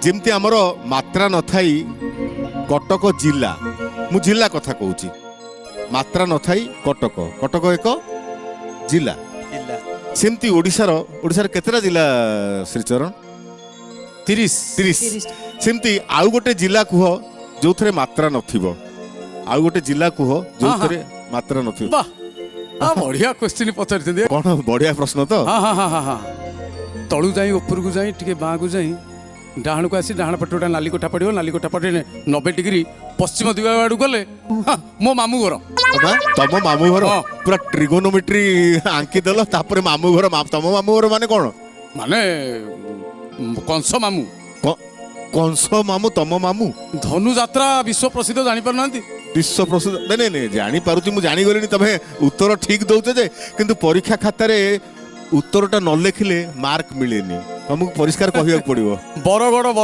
ଯେମିତି ଆମର ମାତ୍ରା ନଥାଇ କଟକ ଜିଲ୍ଲା, ମୁଁ ଜିଲ୍ଲା କଥା କହୁଛି, ମାତ୍ରା ନଥାଇ କଟକ, କଟକ ଏକ ଜିଲ୍ଲା। ଜିଲ୍ଲା। ସେମିତି ଓଡ଼ିଶାର କେତେଟା ଜିଲ୍ଲା ଶ୍ରୀଚରଣ? 30। 30। ସେମିତି ଆଉ ଗୋଟେ ଜିଲ୍ଲା କୁହ ଯୋଉଥିରେ ମାତ୍ରା ନଥିବ। ଆଉ ଗୋଟେ ଜିଲ୍ଲା କୁହ ଯୋଉଥିରେ ମାତ୍ରା ନଥିବ। ବାহ, ବଢିଆ କ୍ୱେଶ୍ଚିନ୍ ପଚାରିଛନ୍ତି। କଣ ବଢିଆ ପ୍ରଶ୍ନ ତ। ହଁ ହଁ ହଁ ହଁ ହଁ ତଳୁ ଯାଇ ଉପରକୁ ଯାଇ ଟିକେ ବାଁକୁ ଯାଇ ଡାହାଣକୁ ଆସି ଡାହାଣ ପଟେ ଗୋଟେ ନାଲି କୋଠା ପଡ଼ିବ। ନାଲି କୋଠା ପଟେ 90 ଡିଗ୍ରୀ ପଶ୍ଚିମ ଦିଗ ଆଡ଼କୁ ଗଲେ, ହଁ, ମୋ ମାମୁଁ ଘର। ତମ ମାମୁଁ ଘର? ହଁ। ପୁରା ଟ୍ରିଗୋନୋମେଟ୍ରି ଆଙ୍କିଦେଲ, ତାପରେ ମାମୁଁ ଘର। ତମ ମାମୁଁ ଘର ମାନେ କଣ? ମାନେ କଂସ ମାମୁଁ। କଂସ ମାମୁଁ ତମ ମାମୁଁ? ଧନୁଯାତ୍ରା ବିଶ୍ୱ ପ୍ରସିଦ୍ଧ, ଜାଣିପାରୁନାହାନ୍ତି? ବିଶ୍ୱ ପ୍ରସିଦ୍ଧ। ନାଇଁ ନାଇଁ ନାଇଁ, ଜାଣିପାରୁଛି, ମୁଁ ଜାଣିଗଲିଣି ତମେ ଉତ୍ତର ଠିକ ଦଉଛ ଯେ, କିନ୍ତୁ ପରୀକ୍ଷା ଖାତାରେ ଉତ୍ତରଟା ନ ଲେଖିଲେ ମାର୍କ ମିଳେନି। ତମକୁ ପରିଷ୍କାର କହିବାକୁ ପଡିବ। ବରଗଡ଼।